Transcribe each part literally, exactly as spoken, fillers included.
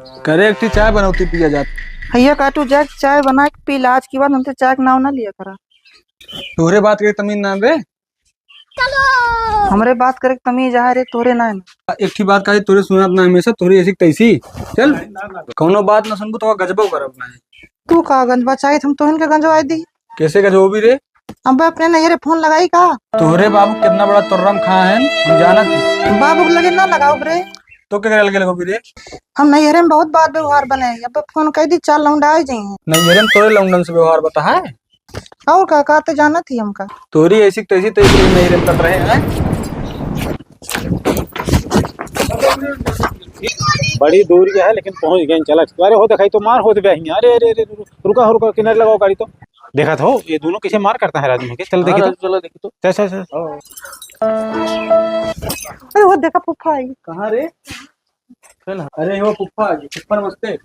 करे एक ठी चाय बनौती पिया जात। भैया काटू जाके चाय बना के पी ला, आज के बाद हमसे चाय के नाव ना लिया करा। तोहरे बात करे तमीज ना रे। हमरे बात करे के तमीज आहे रे, तोहरे ना है ना। एक ठी बात कही, तोहरे सुनात ना हमेशा, तोहरे ऐसी तैसी। चल, कौनो बात ना सुनबू तो गजबो करब ना। तू का गंजवा चाहित, हम तोहन के गंजवाई दी। कैसे गजबोबी रे? अबे अपने नैहरे फोन लगाई का? तोहरे बाबू कितना बड़ा तोर्रम खा है, हम जानत ही। बाबू के लगे ना लगाओ रे। तो के लगे लगोबी रे? हम नैहरे में बहुत बात व्यवहार बने, अब फोन कह दी, चार लौंडा आ जाइए। नैहरे में तोरे लौंडन से व्यवहार बता है? और का, का तो जानत ही हमका। तोरी ऐसी तैसी तो इसलिए नैहरे में करत रहे हैं। बड़ी दूर के है, लेकिन पहुंच गए। चला, अरे हो, देखाई तो मार होत बे हियां। अरे, अरे, अरे, रु-, रुका हो, रुका, किनारे लगाओ गाड़ी तो। देखा था, ये दोनों कैसे मार करता है राजू के। चल, हाँ, देखी तो। राजू, चलो, देखी तो। चल, चल, चल। हाँ। अरे, वो देखा, फूफा आई। कहाँ रे? चल। अरे, वो फूफा आई। फूफा, नमस्ते।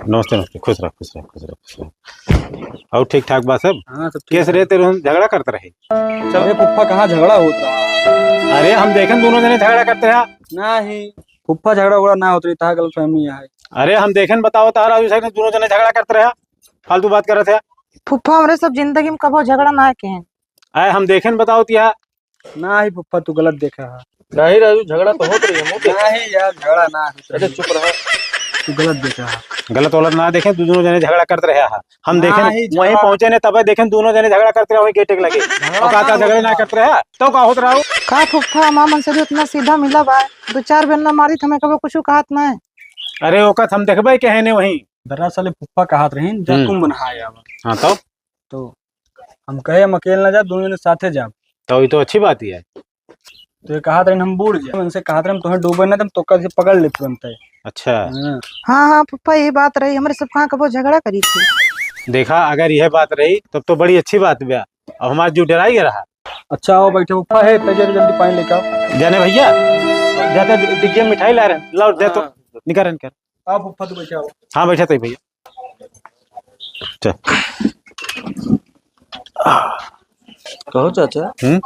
नमस्ते, नमस्ते। खुश रह, खुश रह, खुश रह, खुश रह। और ठीक ठाक बा सब? हाँ, सब ठीक केस है। रे, तेरे हम झगड़ा करत रहे। चल। अरे फुफ्फा, कहाँ झगड़ा होत रहा? अरे हम देखेन दोनों जने झगड़ा करत रहा। नाही, फुफ्फा झगड़ा उगड़ा ना होत रही, तहा गलतफहमी है। अरे हम देखेन, बताओ, तहा राजू साहब ने दोनों जने झगड़ा करत रहा, फालतू बात करत है। फुफ्फा हमरे सब जिंदगी में कबो झगड़ा ना केहेन। अरे हम देखेन, बताओ तिया। नाही फुफ्फा, तू गलत देखा है। नाही राजू, झगड़ा तो होत रही है, मुंह पे। नाही यार, झगड़ा ना होत अरे रही। चुप रहा। तू गलत देखा है। गलत वलत ना देखेन, दोनों जने झगड़ा करत रहा है। हम देखेन, नाही, वहीं झगड़ा पहुंचे ने, तबे देखेन दोनों जने झगड़ा करत रहे, वहीं गेटे के लगे। झगड़ा और का ना था, झगड़ा होत ना रहा। करत रहा, तो का होत रहा? का फुफ्फा, हमार मंसूरी उतना सीधा मिला बा, दो चार बेर ना मारी, हमें कबो कुछ कहत ना है। अरे ओका हम देखबे के है ने वहीं। दरअसल फुफ्फा कहत रहीन, जा हम्म। तुम बना आवा। हाँ तो? तो हम कहे, हम अकेले ना जा, दोनों जने साथे जाब। तो ये तो अच्छी बात ही है। तो ये कहत रहीन, हम बूड़ जाए, उनसे कहत रहे, हम तुम्हें डूबे ना, तुम तो कैसे पकड़ ले तुरंत है। अच्छा। हाँ। हाँ, हाँ, फुफ्फा, ये बात रही, हमरे सब कहाँ कबो झगड़ा करी थी। देखा, अगर यह बात रही, तब तो बड़ी अच्छी बात बा। अब हमारा जीव डराई गया रहा। अच्छा, आओ बैठो, फुफ्फा है, तो जल्दी, जल्दी पानी लेके आओ। जाने भैया, जाते डिग्गी में मिठाई ला रहे हैं, लाओ, दे तो, हाँ। निकाल, निकाल। आओ फुफ्फा, तू बैठा हो। हाँ, बैठा तो भैया। चल। कहो चाचा, हम्म?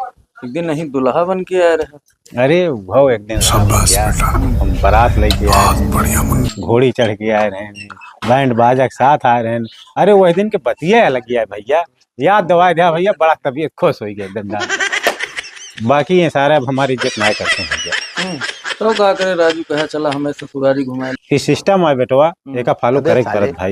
एक दिन नहीं दुल्हा बन के आए रहे। अरे, वो एक दिन शाबाश भैया, बेटा। हम बारात लेके आए बहुत रहे। बढ़िया मुन- घोड़ी चढ़ के आए रहे, बैंड बाजा के साथ आए रहे। अरे, वही दिन के बतिया अलग है भैया। याद दिवाए दिया भैया, बड़ा तबीयत खुश हो गया एकदम जान। बाकी ये सारे अब हमारी इज्जत ना करते हैं भैया। हम्म, तो का करे राजू, कहा चला हमें ससुरारी घुमाए। ये सिस्टम है बेटवा, हम्म। एका फॉलो अबे करे के साले। परत भाई।